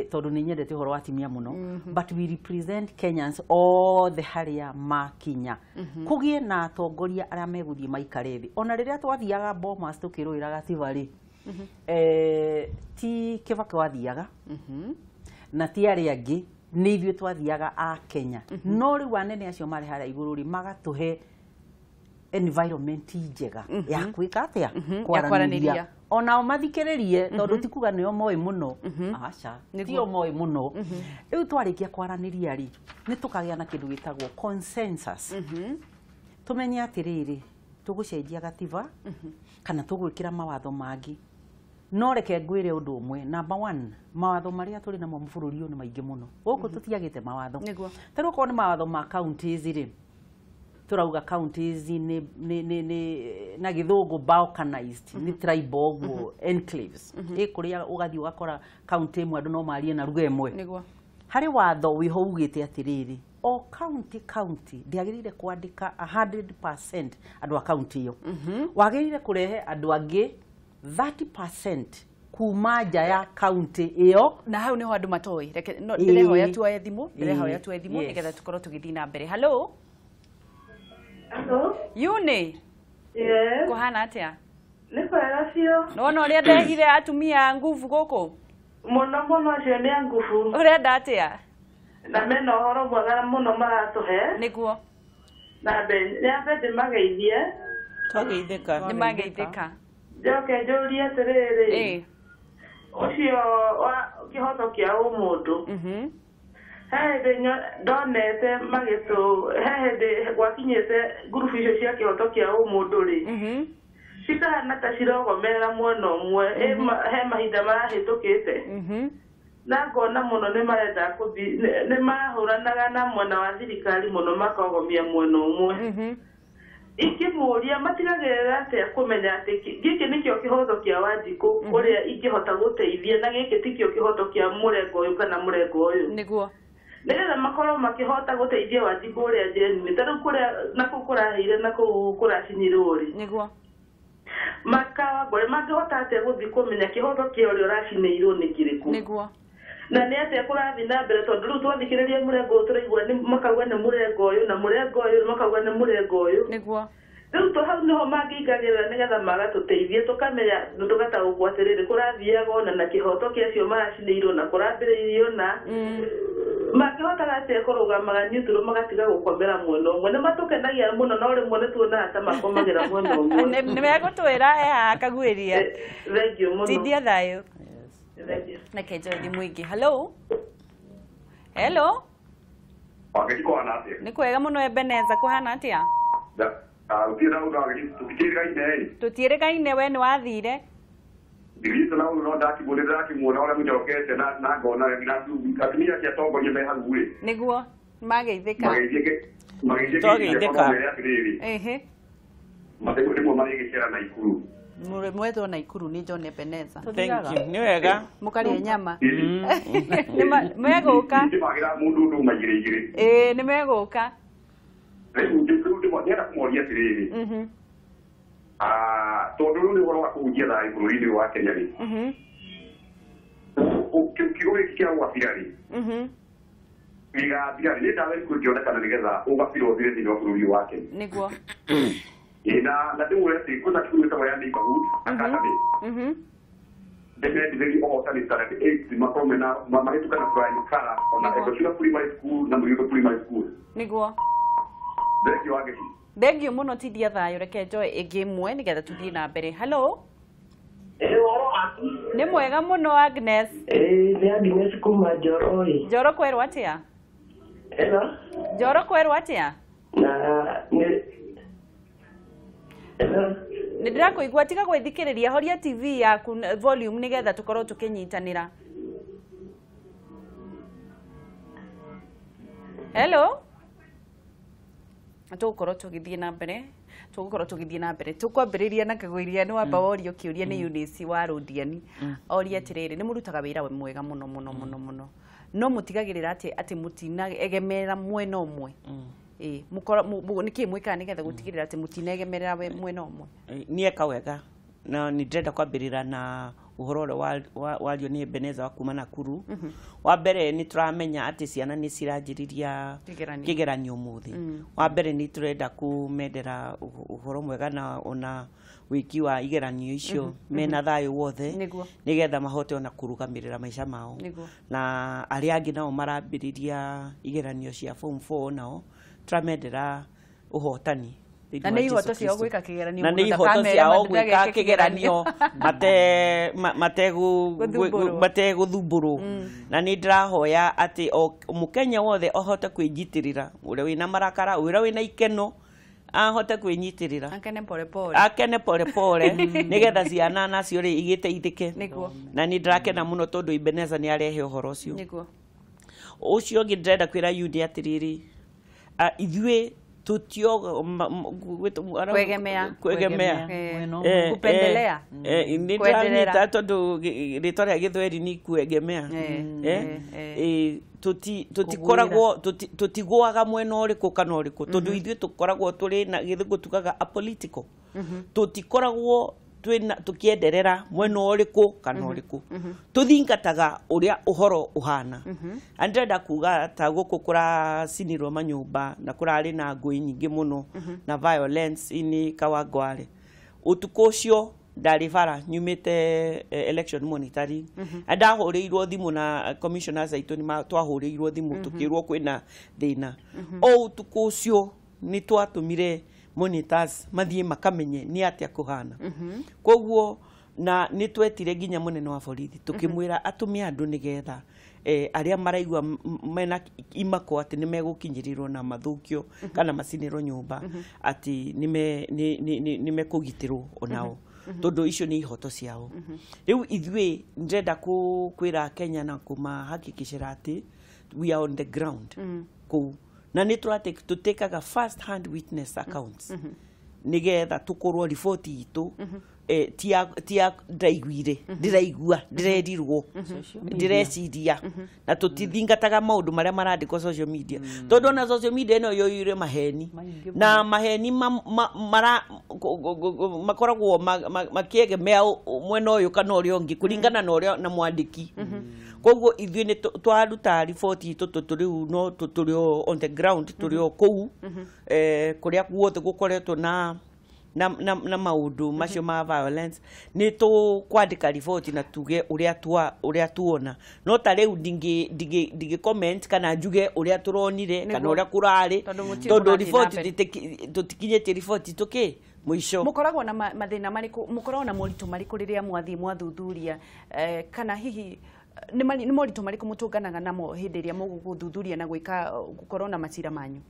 tondũ nĩ nyendete ũhoro wa atimia mũno, but we represent Kenyans othe harĩa makinya. Kũgĩe na atongoria arĩa megũthiĩ maikare thĩ. Ona rĩrĩa twathiaga Bomas tũkĩrũĩra gatiba rĩ, ti Kibaki wathiaga na ti arĩa angĩ, nĩ ithuĩ twathiaga a Kenya. No rĩu anene acio marĩ harĩa igũrũ rĩ, magatũhe environment njega ya gwĩka atĩa, kwaranĩria, onao mathikĩrĩrie, tondũ ti kuga nĩo moĩ mũno, aca, tio moĩ mũno. Rĩu twarĩkia kwaranĩria rĩ, nĩ tũkagĩa na kĩndũ gĩtagwo consensus. Tũmenye atĩrĩrĩ, tũgũcenjia gatiba kana tũgwĩkĩra mawatho mangĩ. No reke ngwĩre ũndũ ũmwe, number 1, mawatho marĩa tũrĩ namo bũrũri ũyũ nĩ maingĩ mũno. Gũkũ tũtiagĩte mawatho. Ta rĩu okorwo nĩ mawatho ma counties rĩ, tũrauga counties nĩ na gĩthũngũ balkanized, nĩ tribal ũguo, enclaves. Ĩ kũrĩa ũgathiĩ ũgakora county ĩmwe andũ no marie na ruga ĩmwe. Harĩ watho wĩho ugĩte atĩrĩrĩ, o county county ndĩagĩrĩire kwandĩka 100% andũ a county ĩyo. Wagĩrĩire kũrehe andũ angĩ 30% kuma nja ya county ĩyo. Na hau nĩho andũ matoĩ. Reke ndĩrehoya tuoye thimũ, ndĩrehoya tuoye thimũ nĩgetha tũkorwo tũgĩthiĩ na mbere. Hello. Hello. Yune. Yes. Kuhana atia? Nĩ kwega biũ. Nĩwona ũrĩa ndehire atumia a nguvu gũkũ? Mũno mũno acio nĩ a nguvu. Ũrenda atĩa? Na mena ũhoro mwega mũno maratũhe. Nĩguo. Na nyambe ndĩmageithie. Twageithĩka. Nĩmageithĩka. Njoke njũrie atĩrĩrĩ. Ũcio wa kĩhoto kĩa ũmũndũ. He hĩndĩ ndonete magĩtũ, he hĩndĩ gwakinyĩte ngurubu icio cia kĩhoto kĩa ũmũndũ rĩ. Cikahana ta cirogomera mwena ũmwe, he mahinda marahĩtũkĩte. Na ngona mũno nĩ marenda kũthi, nĩ mahũranaga na mwena wa thirikari mũno makogomia mwena ũmwe. Ingĩmũria matigagĩrĩra atĩa kũmenya atĩ gĩkĩ nĩkĩo kĩhoto kĩa Wanjikũ ũrĩa ingĩhota gũteithia na gĩkĩ tikĩo kĩhoto kĩa mũrengo ũyũ kana mũrengo ũyũ. Nĩguo. Nĩgetha makorwo makĩhota gũteithia Wanjikũ ũrĩa genuine, ta rĩu kũrĩa nakũu kũraheire na kũu kũracinyirwo rĩ. Nĩguo. Makawangũrĩ mangĩhota atĩa gũthiĩ kũmenya kĩhoto kĩa ũrĩa ũracinĩirwo nĩ kĩrĩkũ. Nĩguo. Na nĩ atĩa kũrathiĩ na mbere tondũ rĩu twathikĩrĩria mũrengo ũyũ tũraigua nĩ makauga nĩ mũrengo ũyũ na mũrengo ũyũ makauga nĩ mũrengo ũyũ. Nĩguo. Rĩu to hau nĩho mangĩingagĩrĩra nĩgetha magatũteithie tũkamenya tũgataũkwo atĩrĩrĩ kũrathiaga ona na kĩhoto kĩa acio maracinĩirwo na kũrambĩrĩirio na mangĩhotaga atĩa kũrũgamaga neutral magatiga gũkomera mwena ũmwe. Nĩ matũkenagia mũno no rĩmwe nĩ tuonaga ta makomagĩra mwena ũmwe. Nĩ megũtwĩra he haha kaguĩria. Thank you mũno. Tindia thayũ. Thank you. Reke njoe thimũ ĩngĩ. Hello. Hello. Wangeci kũhana atĩa? Nĩ kwega mũno Ebeneza, kũhana atĩa? Gũtirĩ na ũndũ Wangeci, tũtiĩrĩgaine ĩ. Tũtiĩrĩgaine, we nĩ wathire. Ndithiĩte na ũndũ no ndakĩmuona, ndĩrakĩmuona ũrĩa mũnyorokete na ngona na atumia acio atongoria me hau rĩ. Nĩguo, mageithĩka. Mageithĩka. Atĩrĩrĩ. Ehe. Mathiko rĩmwe marĩgĩcera Naikuru. Mwetwo Naikuru nĩ John Ebeneza. Thank you. Nĩ wega. Mũkarĩe nyama. Nĩ megũka. Ndĩmagĩra mũndũ ũndũ uma igĩrĩ igĩrĩ. Ĩĩ nĩ megũka. Rĩu ndĩrenda kũmoria atĩrĩrĩ. Tondũ rĩu nĩ ũhoro wa kũhunjia thayũ bũrũri-inĩ ũyũ wa Kenya rĩ. Kiugo gĩkĩ kĩa ũgabira rĩ. Gĩgathira rĩ, nĩ ndawa ĩrĩkũ ĩngĩonekana nĩgetha ũgabira ũthire thĩinĩ wa bũrũri ũyũ wa Kenya? Nĩguo. Na ndĩmwĩre atĩ kwĩna cukuru ĩtagwo ya Neighborhood Academy. Ndĩmendithĩrie ũhotani standard 8 makorwo mena mahĩtũka na flying colour ona Egochura Primary School na Mũriũthũ Primary School. Nĩguo. Thank you Wangeci. Thank you mũno tindia thayũ. Reke njoe ĩngĩ ĩmwe nĩgetha tũthiĩ na mbere. Hello. Ũhoro waku? Nĩ mwega mũno Agnes. Nĩ Agnes kuma Njoro ĩ. Njoro kwerwo atĩa? Hello. Njoro kwerwo atĩa? Na nĩ Hello. Nĩ ndĩrakũigua, tiga gwĩthikĩrĩria, horia TV yaku volume nĩgetha tũkorwo tũkĩnyitanĩra. Hello. Tũgũkorwo tũgĩthiĩ na mbere, tũgũkorwo tũgĩthiĩ na mbere. Tũkwambĩrĩria na kagũiria nĩ wamba worio kĩũria nĩ Eunice wa Rũndiani. Oria atĩrĩrĩ, nĩ mũrutaga wĩra mwega mũno mũno mũno mũno. No mũtigagĩrĩra atĩ atĩ mũtinaegemerera mwena ũmwe. Ĩĩ, mũkorwo nĩkĩ mwĩkaga nĩgetha gũtigĩrĩra atĩ mũtinegemerera mwena ũmwe? Nĩ eka wega na nĩ ndĩrenda kwambĩrĩra na ũhoro ũrĩa wario nĩ Ebeneza wa kuma Nakuru. Wa mbere nĩ tũramenya atĩ ciana nĩ ciranjĩrĩria kĩgeranio ũmũthĩ. Wa mbere nĩ tũrenda kũmendera ũhoro mwega na ona wĩki wa igeranio icio mena thayũ wothe nĩgetha mahote ona kũrũgamĩrĩra maica mao. Na arĩa angĩ nao marambĩrĩria igeranio cia form 4 nao tũramendera ũhotani. Na nĩ ihoto ciao gwĩka kĩgeranio, na nĩ ihoto ciao gwĩka kĩgeranio mategũthumbũrwo. Na nĩ ndĩrahoya atĩ o mũkenya wothe ahote kwĩnyitĩrĩra, ũrĩa wĩna marakara, ũrĩa wĩna ikeno ahote kwĩnyitĩrĩra, akene pole pole, akene pole pole nĩgetha ciana nacio rĩ igĩteithĩke. Na nĩ ndĩrakena mũno tondũ Ebeneza nĩ arehe ũhoro ũcio. Ũcio ũngĩ ndĩrenda kwĩra Yundi atĩrĩrĩ, ithuĩ tutio kwegemea kwegemea kupendelea nĩ tondũ rĩtwa rĩa gĩthweri nĩ kuegemea. Tutikoragwo tutigwaga mwena ũrĩkũ kana ũrĩkũ tondũ ithuĩ tũkoragwo tũrĩ na gĩthũngũ tugaga apolitical. Tutikoragwo twĩna tukienderera mwena ũrĩkũ kana ũrĩkũ, tũthingataga ũrĩa ũhoro ũhana. Na ndĩrenda kuga ta gũkũ kũracinirwo manyũmba na kũrarĩ na ngũĩ nyingĩ mũno na violence inĩ Kawangware ũtukũ ũcio. ndarĩ bara nyumĩte election monitoring ndahũrĩirwo thimũ na commissioners aitũ nĩ twahũrĩirwo thimũ tũkĩrwo kwĩna thĩna o ũtukũ ũcio nĩ twatũmire monitors mathiĩ makamenye nĩ atĩa kũhana. Koguo na nĩ twetire nginya mũnene wa borithi tũkĩmwĩra atũme andũ nĩgetha arĩa maraigua mena imako atĩ nĩ megũkinyĩrĩrwo na mathũkio kana macinĩrwo nyũmba atĩ nĩ mekũgitĩrwo onao tondũ icio nĩ ihoto ciao. Rĩu ithuĩ ndĩrenda kwĩra Kenya na kũmahakikicĩra atĩ we are on the ground kũu na nĩ tũtĩkaga first hand witness accounts nĩgetha tũkorwo riboti itũ tia ndaiguire ndĩraigua ndĩrerirwo ndĩreciria na tũtithingataga maũndũ marĩa marandĩkwo social media tondũ ona social media ĩno yoire maheni na maheni makoragwo makĩegemea mwena ũyũ kana ũrĩa ũngĩ kũringana na ũrĩa na mwandĩki. Koguo ithuĩ nĩ twaruta riboti itũ tũrĩ no tũrĩ on the ground tũrĩ o kũu kũrĩa guothe gũkoretwo na na maũndũ macio ma violence nĩ tũkwandĩka riboti na tuge ũrĩa tuona no ta rĩu ndingĩ comment kana njuge ũrĩa tũronire kana ũrĩa kũrarĩ tondũ riboti tũtikinyĩtie riboti tũkĩ mũico. Mũkoragwo na mathĩna marĩkũ, mũkoragwo na moritũ marĩkũ rĩrĩa mwathiĩ mwathuthuria kana hihi nĩ moritũ marĩkũ mũtũnganaga namo hĩndĩ ĩrĩa mũgũthuthuria na gwĩka gũkorwo na macira manyu?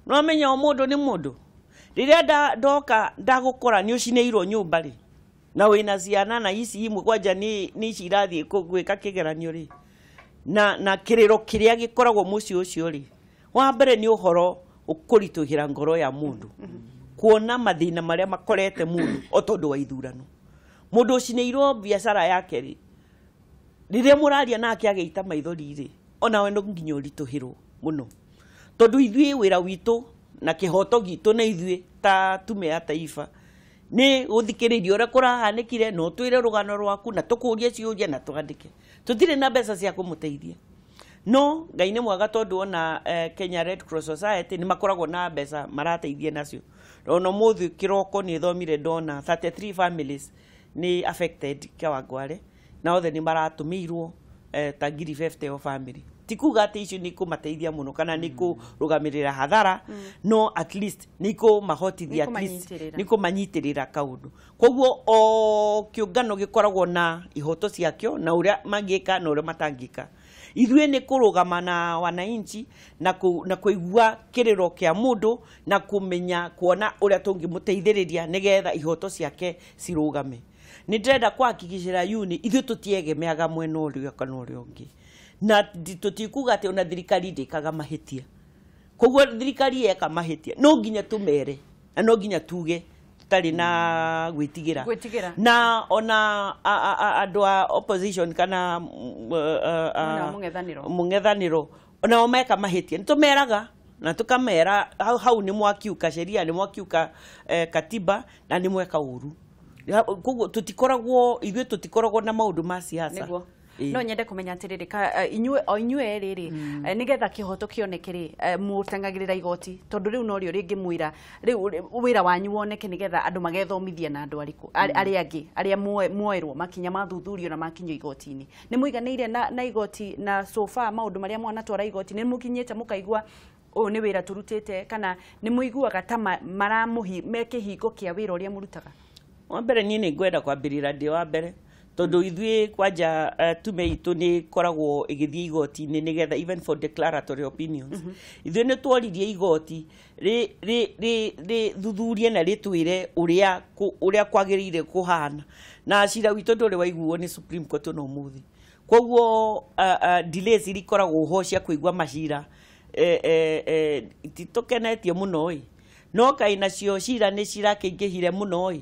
No menya o mũndũ nĩ mũndũ. Rĩrĩa ndoka ndagũkora nĩ ũcinĩirwo nyũmba rĩ na wĩna ciana na ici imwe kwanja nĩ ici irathiĩ gwĩka kĩgeranio rĩ na kĩrĩro kĩrĩa gĩkoragwo mũciĩ ũcio rĩ wa mbere nĩ ũhoro ũkũritũhĩra ngoro ya mũndũ kuona mathĩna marĩa makorete mũndũ o tondũ wa ithurano. Mũndũ ũcinĩirwo biacara yake rĩ rĩrĩa mũraria nake agĩita maithori rĩ onawe no nginya ũritũhĩrwo mũno tondũ ithuĩ wĩra witũ na kĩhoto gitũ na ithuĩ ta tume ya taifa nĩ gũthikĩrĩria ũrĩa kũrahanĩkire na ũtwĩre rũgano rwaku na tũkũrie ciũria na twandĩke. Tũtirĩ na mbeca cia kũmũteithia no Ngai nĩ mwega tondũ ona Kenya Red Cross Society nĩ makoragwo na mbeca marateithia nacio. Ona ũmũthĩ kĩroko nĩ thomire ndona 33 families nĩ affected Kawangware na othe nĩ maratũmĩirwo ta 50 o family. Ti kuga atĩ icio nĩ ikũmateithia mũno kana nĩ ikũrũgamĩrĩra hathara no at least nĩ ikũmahotithia at least nĩ ikũmanyitĩrĩra kaũndũ. Koguo o kĩũngano gĩkoragwo na ihoto ciakĩo na ũrĩa mangĩka na ũrĩa matangĩka. Ithuĩ nĩ kũrũgama na wananchi na kũigua kĩrĩro kĩa mũndũ na kũmenya kuona ũrĩa tũngĩmũteithĩrĩria nĩgetha ihoto ciake cirũgame. Nĩ ndĩrenda kũhakikicĩra yuni ithuĩ tũtiegemeaga mwena ũrĩa kana ũrĩa ũngĩ na tũtikuga atĩ ona thirikari ndĩkaga mahĩtia. Koguo thirikari yeka mahĩtia no nginya tũmere na no nginya tuge tũtarĩ na gwĩtigĩra na ona andũ a opposition kana mũng'ethanĩro onao meka mahĩtia nĩ tũmeraga na tũkamera hau nĩ mwakiuka sheria nĩ mwakiuka katiba na nĩ mweka ũru. Koguo tũtikoragwo ithuĩ tũtikoragwo na maũndũ ma siasa. No nyende kũmenya atĩrĩrĩ ka inyuĩ o inyuĩ erĩ rĩ nĩgetha kĩhoto kĩoneke rĩ mũtengagĩrĩra igoti tondũ rĩu norĩo rĩngĩmwĩra rĩu wĩra wanyu woneke nĩgetha andũ magethomithia na andũ arĩkũ arĩa angĩ arĩa moerwo makinya mathuthurio na makinyio igoti-inĩ. Nĩ mũiganĩire na igoti na so far maũndũ marĩa mwanatwara igoti nĩ mũkinyĩte mũkaigua ũyũ nĩ wĩra tũrutĩte kana nĩ mũiguaga ta maramũhi me kĩhingo kĩa wĩra ũrĩa mũrutaga? Wa mbere niĩ nĩ ngwenda kwambĩrĩra ndĩ wa mbere tondũ ithuĩ kwanja tume itũ nĩ ĩkoragwo ĩgĩthiĩ igoti-inĩ nĩgetha even for declaratory opinions. Ithuĩ nĩ tworirie igoti rĩthuthurie na rĩtwĩre ũrĩa kwagĩrĩire kũhana na cira witũ ndũrĩ waiguo nĩ Supreme Court ona ũmũthĩ. Koguo delays iria ikoragwo ho cia kũigua macira titũkenetie mũno ĩ no kaĩ nacio cira nĩ cirakĩingĩhire mũno ĩ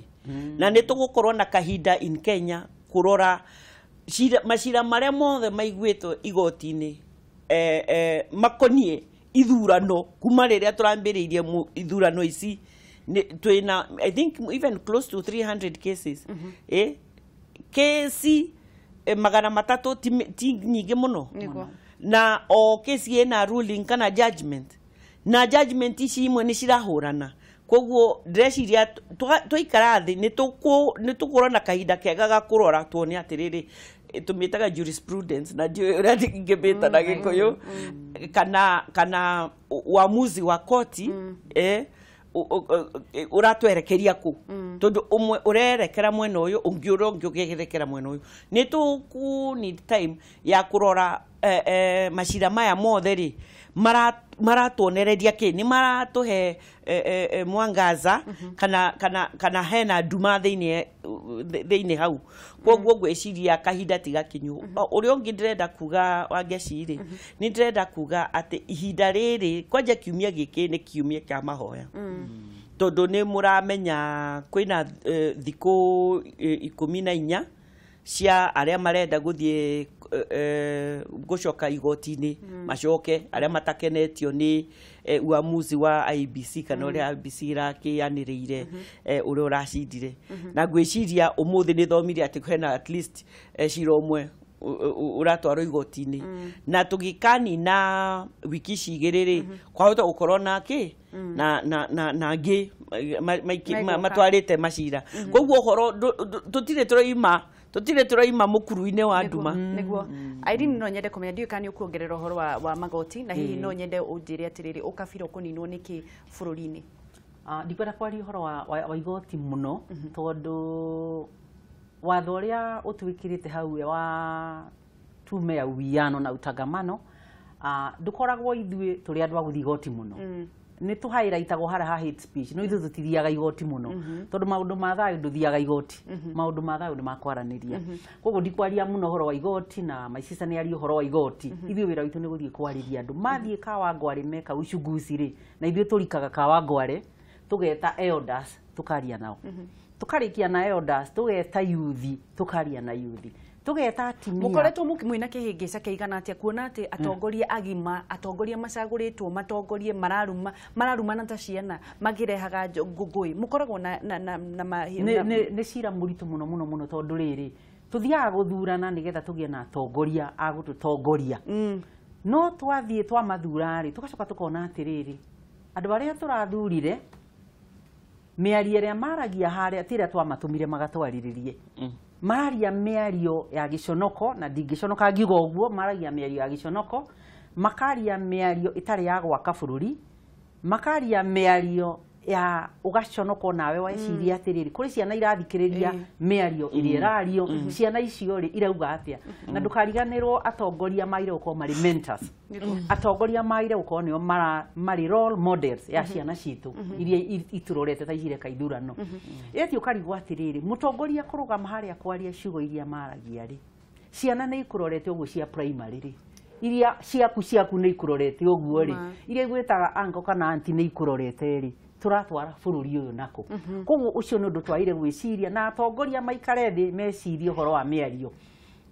na nĩ tũgũkorwo na kahinda in Kenya kũrora macira marĩa mothe maiguĩtwo igoti-inĩ makoniĩ ithurano kuma rĩrĩa tũrambĩrĩirie ithurano ici twĩna I think even close to 300 cases. Kesi 300 ti nyingĩ mũno na o kesi ĩna ruling kana judgment na judgment ici imwe nĩ cirahũrana. Koguo ndĩreciria twaikara thĩ nĩ tũkũrwo na kahinda kega ga kũrora tuone atĩrĩrĩ, tũmĩtaga jurisprudence na ndiũĩ ũrĩa ingĩmĩta na Gĩkũyũ, kana uamuzi wa koti ũratwerekeria kũ, tondũ ũmwe ũrerekera mwena ũyũ, ũngĩ ũrĩa ũngĩ ũgerekera mwena ũyũ. Nĩ tũkũ need time ya kũrora macira maya mothe rĩ maratuonereria kĩ, nĩ maratũhe mwangaza kana hena nduma thĩinĩ hau. Koguo ngwĩciria kahinda ti gakinyu. Ũrĩa ũngĩ ndĩrenda kuga Wangeci rĩ, nĩ ndĩrenda kuga atĩ ihinda rĩrĩ kwanja kiumia gĩkĩ nĩ kiumia kĩa mahoya, tondũ nĩ mũramenya kwĩna thikũ 14 cia arĩa marenda gũthiĩ gũcoka igoti-inĩ macoke, arĩa matakenetio nĩ uamuzi wa IEBC kana ũrĩa IEBC ĩrakĩanĩrĩire ũrĩa ũracindire. Na ngwĩciria ũmũthĩ nĩ thomire atĩ hena at least cira ũmwe ũratwarwo igoti-inĩ, na tũgĩkanina wiki ici igĩrĩ rĩ, kwahota gũkorwo na kĩ na angĩ matwarĩte macira. Koguo ũhoro tũtirĩ tũroima mũkuru-inĩ wa nduma. Nĩguo Irene, no nyende kũmenya, ndiũĩ kana nĩ ũkuongerera ũhoro wa magoti, na hihi no nyende ũnjĩre atĩrĩrĩ, ũkabira ũkũninwo nĩkĩ bũrũri-inĩ? Ndikwenda kwaria ũhoro wa igoti mũno, tondũ watho ũrĩa ũtwĩkĩrĩte hau wa tume ya uwiano na utangamano ndũkoragwo ithuĩ tũrĩ andũ a gũthiĩ igoti mũno. Nĩ tũhairaitagwo harĩa ha hate speech, no ithuĩ tũtithiaga igoti mũno, tondũ maũndũ ma thayũ ndũthiaga igoti, maũndũ ma thayũ nĩ makwaranĩria. Koguo ndikwaria mũno ũhoro wa igoti, na my sister nĩ aria ũhoro wa igoti. Ithuĩ wĩra witũ nĩ gũthiĩ kwarĩria andũ mathiĩ Kawangware meka uchunguzi rĩ, na ithuĩ tũrikaga Kawangware tũgeta elders tũkaria nao, tũkarĩkia na elders tũgeta yuthi tũkaria na yuthi, tũgeta atumia. Mũkoretwo mwĩna kĩhĩngĩca kĩigana atĩa kuona atĩ atongoria agima, atongoria macagũrĩtwo matongorie mararumana ta ciana makĩrehaga ngũngũĩ? Mũkoragwo na nĩ cira mũritũ mũno mũno mũno, tondũ rĩrĩ tũthiaga gũthurana nĩgetha tũgĩe na atongoria a gũtũtongoria. No twathiĩ twamathura rĩ, tũgacoka tũkona atĩrĩrĩ, andũ arĩa tũrathurire mĩario ĩrĩa maragia harĩa ti ĩrĩa twamatũmire magatwarĩrĩrie. Mararia mĩario ya gĩconoko, na ndingĩconoka ngiuga ũguo, maragia mĩario ya gĩconoko, makaria mĩario ĩtarĩ ya gwaka bũrũri, makaria mĩario ya ũgaconoko nawe weciria atĩrĩrĩ, kũrĩ ciana irathikĩrĩria mĩario ĩrĩa ĩrario, ciana icio rĩ irauga atĩa. Na ndũkariganĩrwo atongoria maire gũkorwo marĩ mentors, atongoria maire gũkorwo nĩo marĩ role models ya ciana citũ iria itũrorete ta icireka ithurano. Ĩti ũkarigwo atĩrĩrĩ, mũtongoria kũrũgama harĩa kwaria ciugo iria maragia rĩ, ciana nĩ ikũrorete ũguo cia primary rĩ, iria ciaku nĩ ikũrorete ũguo rĩ, iria igwĩtaga uncle kana auntie nĩ ikũrorete rĩ, tũratwara bũrũri ũyũ nako. Koguo ũcio nĩ ũndũ twagĩrĩire gwĩciria, na atongoria maikare thĩ mecirie ũhoro wa mĩario.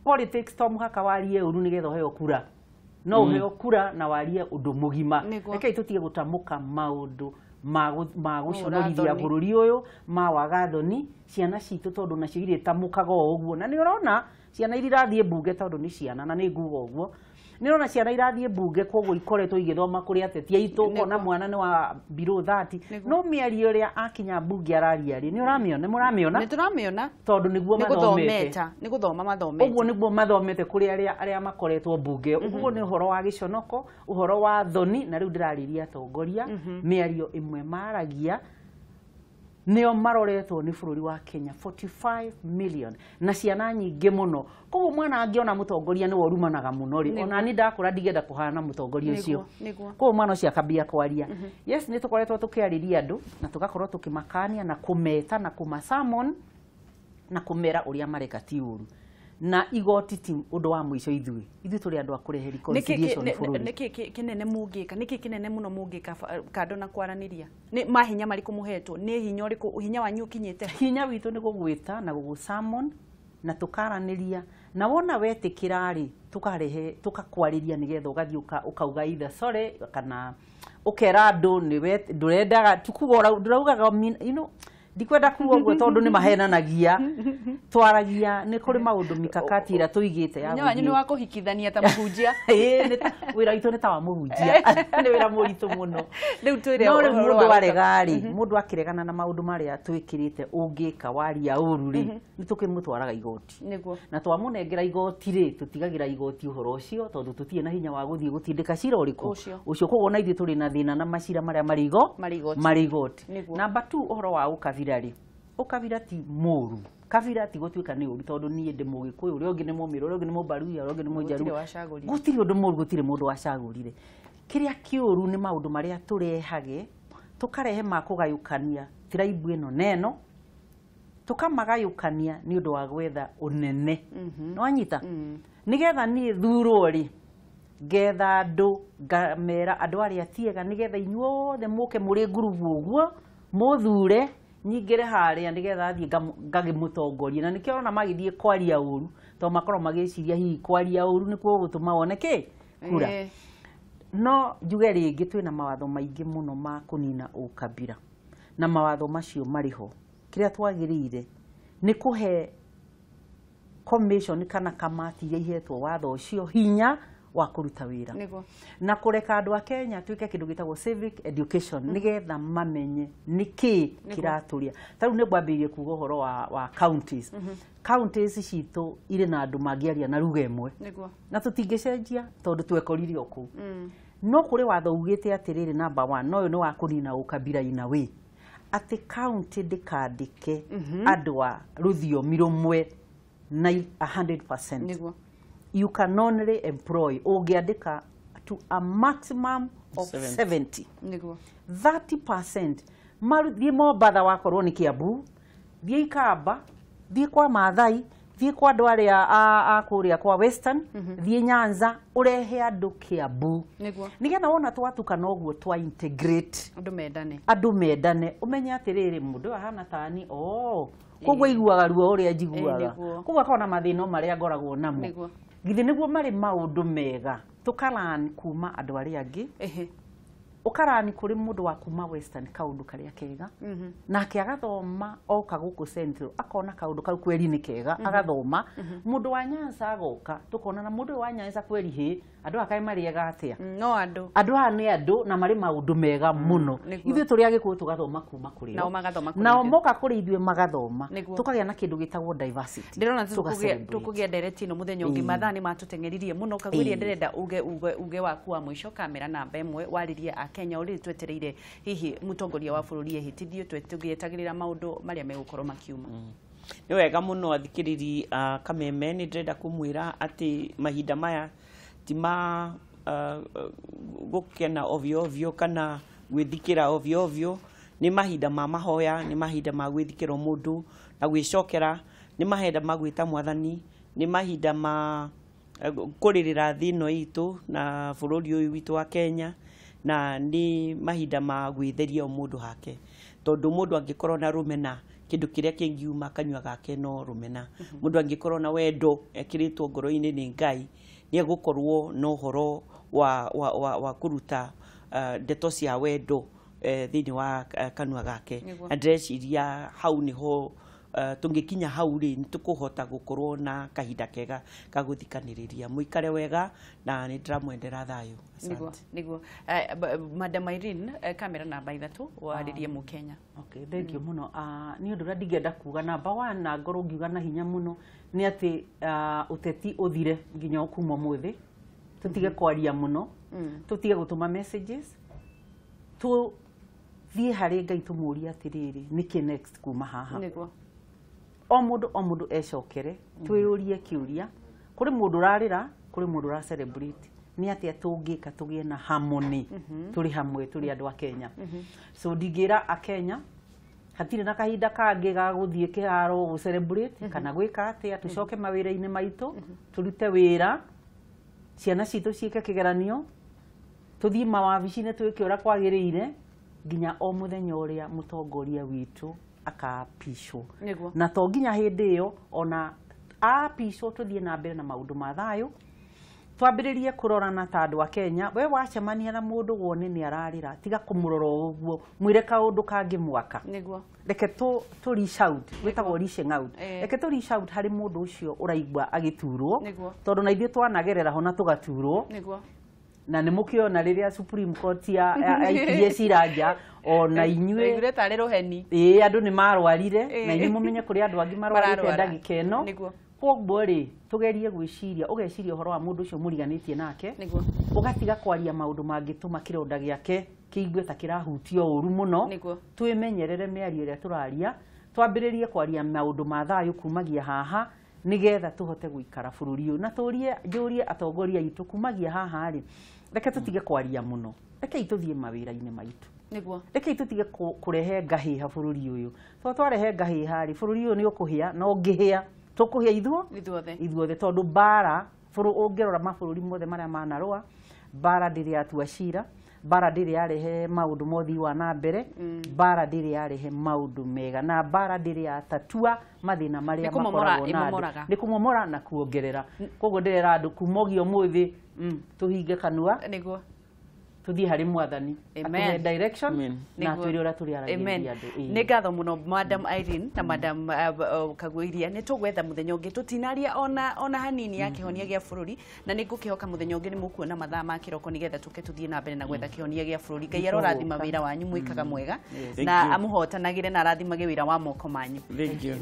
Politics to mũhaka warie ũru nĩgetha ũheo kura, no ũheo kura na warie ũndũ mũgima. Rekei tũtige gũtamũka maũndũ ma gũconorithia bũrũri ũyũ, ma wagathoni ciana citũ, tondũ nacio irĩtamũkaga o ũguo. Na nĩ ũrona ciana iria irathiĩ mbunge, tondũ nĩ ciana na nĩ nguga ũguo, nĩ ũrona ciana irathiĩ mbunge, koguo ikoretwo igĩthoma kũrĩ ateti aitũ, ũkona mwana nĩ wa below 30, no mĩario ĩrĩa akinya mbunge araria rĩ, nĩ ũramĩona, mũramĩona, nĩ tũramĩona, tondũ nĩguo mathomete, nĩ gũthoma mathomete, ũguo nĩguo mathomete kũrĩ arĩa makoretwo mbunge. Ũguo nĩ ũhoro wa gĩconoko, ũhoro wa thoni, na rĩu ndĩrarĩria atongoria mĩario ĩmwe maragia nĩo maroretwo nĩ bũrũri wa Kenya 45 million na ciana nyingĩ mũno. Koguo mwana angĩona mũtongoria nĩwe ũrumanaga mũno rĩ, ona niĩ ndakũra ndigenda kũhana mũtongoria ũcio. Koguo mwana ũcio akambia kwaria. Yes, nĩ tũkoretwo tũkĩarĩria andũ na tũgakorwo tũkĩmakania na kũmeta na kũmasamon na kũmera ũrĩa mareka ti ũru. Na igoti ti ũndũ wa mũico ithuĩ tũrĩ andũ a kũrehe reconciliation bũrũri. Nĩkĩ kĩnene mũngĩka, nĩkĩ kĩnene mũno mũngĩka kando na kwaranĩria? Nĩ mahinya marĩkũ mũhetwo? Nĩ hinya ũrĩkũ hinya wanyu ũkinyĩte? Hinya witũ nĩ gũgwĩta na gũgũsummon na tũkaranĩria, na wona wetĩkĩra rĩ, tũkarehe tũkakwarĩria nĩgetha ũgathiĩ ũkauga either sorry kana ũkera andũ nĩ ndũrendaga tukuga ndũraugaga, you know, Ndikwenda kuga ũguo tondũ nĩ mahenanagia. Twaragia nĩ kũrĩ maũndũ mikakati ĩrĩa tũigĩte ya Hinya wanyu nĩ wa kũhikithania ta mũhunjia. Ĩĩ, wĩra witũ nĩ ta wa mũhunjia. Nĩ wĩra mũritũ mũno. Rĩu twĩre No rĩu ũhoro mũndũ wa arega rĩ, mũndũ akĩregana na maũndũ marĩa twĩkĩrĩte ũngĩka waria ũru rĩ, nĩ tũkĩmũtwaraga igoti. Nĩguo. Na twamũnengera igoti rĩ, tũtigagĩra igoti ũhoro ũcio tondũ tũtirĩ na hinya wa gũthiĩ gũtindĩka cira ũrĩkũ ũcio. Koguo na ithuĩ tũrĩ na thĩna na macira marĩa marĩ marĩ igoti. Namba 2, ũhoro wa ũkabira rĩ, ũkabira ti mũru. Kabira ti gũtuĩka nĩ ũru tondũ niĩ ndĩ Mũgĩkũyũ, ũrĩa ũngĩ nĩ Mũmĩrũ, ũrĩa ũngĩ nĩ Mũmbaruya, ũrĩa ũngĩ nĩ Mũnjaruo. Gũtirĩ ũndũ mũru, gũtirĩ mũndũ wacagũrire. Kĩrĩa kĩũru nĩ maũndũ marĩa tũrehage, tũkarehe ma kũgayũkania tribe ĩno na ĩno, tũkamagayũkania nĩ ũndũ wa gwetha ũnene. Nĩwanyita? Nĩgetha niĩ thurwo rĩ, ngetha andũ, ngamera andũ arĩa tiega, nĩgetha inyuothe mũke mũrĩ ngurubu ũguo, mũthure, nyingĩre harĩa nĩgetha thiĩ ngagĩmũtongorie. Na nĩkĩo ũrona magĩthiĩ kwaria ũru, tondũ makoragwo magĩciria hihi kwaria ũru nĩkuo gũgũtũma wone kĩ? Kura. No njuge rĩngĩ twĩna mawatho maingĩ mũno ma kũnina ũkabira, na mawatho macio marĩ ho. Kĩrĩa twagĩrĩire nĩ kũhe commission kana kamati iria ihetwo watho ũcio hinya wa kũruta wĩra, na kũreka andũ a Kenya tuĩke kĩndũ gĩtagwo civic education, nĩgetha mamenye nĩkĩ kĩratũria. Ta rĩu nĩ ngwambĩrĩirie kuga ũhoro wa counties. Counties citũ irĩ na andũ mangĩaria na lugha ĩmwe, na tũtingĩcenjia tondũ twekorire o kũu. No kũrĩ watho ugĩte atĩrĩrĩ, number 1, no ũyũ nĩ wa kũnina ũkabira in a way, atĩ county ndĩkandĩke andũ a rũthiomi rũmwe na 100%. You can only employ, ũngĩandĩka to a maximum of 70. 30%. Thiĩ Mombatha wakorwo nĩ Kiambu, thiĩ Ikamba, thiĩ kwa Maathai, thiĩ kwa andũ arĩa a kũrĩa kwa Western, thiĩ Nyanza, ũrehe andũ Kiambu. Nĩgetha wona twatukana ũguo twa integrate, andũ mendane, ũmenye atĩrĩrĩ, mũndũ ũyũ ahana tani, koguo aiguaga ruo ũrĩa njiguaga, koguo akona mathĩna marĩa ngoragwo namo. Githĩ nĩguo marĩ maũndũ mega tũkarani kuma andũ arĩa angĩ, ũkarani kũrĩ mũndũ wa kuma Western kaũndũ karĩa kega, nake agathoma oka gũkũ Central akona kaũndũ kau kweri nĩ kega, agathoma. Mũndũ wa Nyanza agoka, tũkona na mũndũ wa Nyanza kweri hĩ, andũ aya kaĩ marĩega atĩa? No andũ. Andũ aya nĩ andũ na marĩ maũndũ mega mũno. Ithuĩ tũrĩ Agĩkũyũ tũgathoma kuma kũrĩ o. Nao magathoma kũrĩ Nao ithuĩ. moka kũrĩ ithuĩ magathoma. Tũkagĩa na kĩndũ gĩtagwo diversity. Ndĩrona tũkũgĩa ndereti ĩno mũthenya ũngĩ, mathaa nĩ matũteng'eririe mũno. Kagwĩria ndĩrenda uge waku wa mũico, kamera namba 1, warĩrie a Kenya ũrĩ twetereire hihi mũtongoria wa bũrũri ehĩtithio, tũgĩetagĩrĩra maũndũ marĩa megũkorwo makiuma. Nĩ wega mũno athikĩrĩri a Kameme, nĩ ndĩrenda kũmwĩra atĩ mahinda maya ti ma gũkena ovyo ovyo kana gwĩthikĩra ovyo ovyo. Nĩ mahinda ma mahoya, nĩ mahinda ma gwĩthikĩra mũndũ na gwĩcokera, nĩ mahinda ma gwĩta mwathani, nĩ mahinda ma kũrĩrĩra thĩ ĩno itũ na bũrũri ũyũ witũ wa Kenya, na nĩ mahinda ma gwĩtheria o mũndũ hake, tondũ mũndũ angĩkorwo na rũmena, kĩndũ kĩrĩa kĩngiuma kanyua gake no rũmena. Mũndũ angĩkorwo na wendo ekĩrĩtwo ngoro-inĩ nĩ Ngai, nĩ egũkorwo na ũhoro wa kũruta ndeto cia wendo thĩinĩ wa kanua gake. Na ndĩreciria hau nĩho tũngĩkinya hau rĩ, nĩ tũkũhota gũkorwo na kahinda kega ka gũthikanĩrĩria. Mũikare wega na nĩ ndĩramwendera thayũ. Nĩguo. Madam Irene, kamera namba 3, warĩrie Mũkenya. Okay, thank you mũno. Nĩ ũndũ ũrĩa ndingĩenda kuga namba 1 na ngorwo ngiuga na hinya mũno nĩ atĩ ũteti ũthire nginya kuma ũmũthĩ. Tũtige kwaria mũno, tũtige gũtũma messages, tũthiĩ harĩ Ngai tũmũrie atĩrĩrĩ, nĩkĩ next kuma haha. O mũndũ ecokere, twĩyũrie kĩũria. Kũrĩ mũndũ ũrarĩra, kũrĩ mũndũ ũra celebrate. Nĩ atĩa tũngĩka tũgĩe na harmony, tũrĩ hamwe, tũrĩ andũ a Kenya. So ndingĩra a Kenya hatirĩ na kahinda kangĩ ga gũthiĩ kĩharo gũ celebrate kana gwĩka atĩa, tũcoke mawĩra-inĩ maitũ, tũrute wĩra, ciana citũ ciĩke kĩgeranio, tũthiĩ mawabici-inĩ twĩke ũrĩa kwagĩrĩire, nginya o mũthenya ũrĩa mũtongoria witũ akapishwo. Na to nginya hĩndĩ ĩyo, ona apishwo tũthiĩ na mbere na maũndũ ma thayũ, Twambĩrĩrie kũrorana ta andũ a Kenya. We wacemania na mũndũ wone nĩ ararĩra, tiga kũmũrora ũguo, mwĩre kaũndũ kangĩmwaka. Nĩguo. Reke tũ reach out, gwĩtagwo reaching out. Eh. Reke tũ reach out harĩ mũndũ ũcio ũraigua agĩturwo, Nĩguo. tondũ na ithuĩ twanagerera ho na tũgaturwo. Nĩguo. Na nĩ mũkĩona rĩrĩa Supreme Court yaikirie cira nja, ona inyuĩ Twaiguire tarĩ rũheni. Ĩĩ, andũ nĩ marwarire, Ĩĩ. na inyuĩ mũmenye kũrĩ andũ angĩ marwarĩte Mararwara. ndagĩka ĩno. Nĩguo. Koguo rĩ, tũgerie gwĩciria, ũgeciria ũhoro wa mũndũ ũcio mũriganĩtie nake, Nĩguo. ũgatiga kwaria maũndũ mangĩtũma kĩronda gĩake kĩigue ta kĩrahutio ũru mũno. Nĩguo. Twĩmenyerere mĩario ĩrĩa tũraria, twambĩrĩrie kwaria maũndũ ma thayũ kumagia haha, nĩgetha tũhote gũikara bũrũri ũyũ. Na tũrie, njũrie atongoria aitũ kumagia haha rĩ, reke tũtige kwaria mũno, rekei tũthiĩ mawĩra-inĩ maitũ. Nĩguo. Rekei tũtige kũrehe ngahĩha bũrũri ũyũ, tondũ twarehe ngahĩha rĩ, bũrũri ũyũ nĩ ũkũhĩa, na ũngĩhĩa tũkũhĩa Ithuothe. ithuothe, tondũ mbara, ũngĩrora mabũrũri mothe marĩa manarũa, mbara ndĩrĩ yatua cira, mbara ndĩrĩ yarehe maũndũ ma ũthii wa na mbere, mbara ndĩrĩ yarehe maũndũ mega, na mbara ndĩrĩ yatatua mathĩna marĩa Nĩ kũmomora makoragwo na andũ. ĩmomoraga. Nĩ kũmomora na kuongerera. Koguo ndĩrera andũ kumogia ũmũthĩ, tũhinge kanua, Nĩguo. tũthiĩ harĩ mwathani, Amen. atũhe direction Amen. na Nĩguo. atwĩre ũrĩa tũrĩaragĩrĩria Amen. andũ. Ĩĩ. Nĩ ngatho mũno Madam Irene na Madam Kagwiria. Nĩ tũgwetha mũthenya ũngĩ, tũtinaria ona hanini ya kĩhonia gĩa bũrũri, na nĩ ngũkĩhoka mũthenya ũngĩ nĩ mũkuona mathaa ma kĩroko nĩgetha tũke tũthiĩ na mbere na gwetha kĩhonia gĩa bũrũri. Ngai arorathima wĩra wanyu, mwĩkaga mwega, Thank na you. amũhotanagĩre na arathimage wĩra wa moko manyu. Thank you.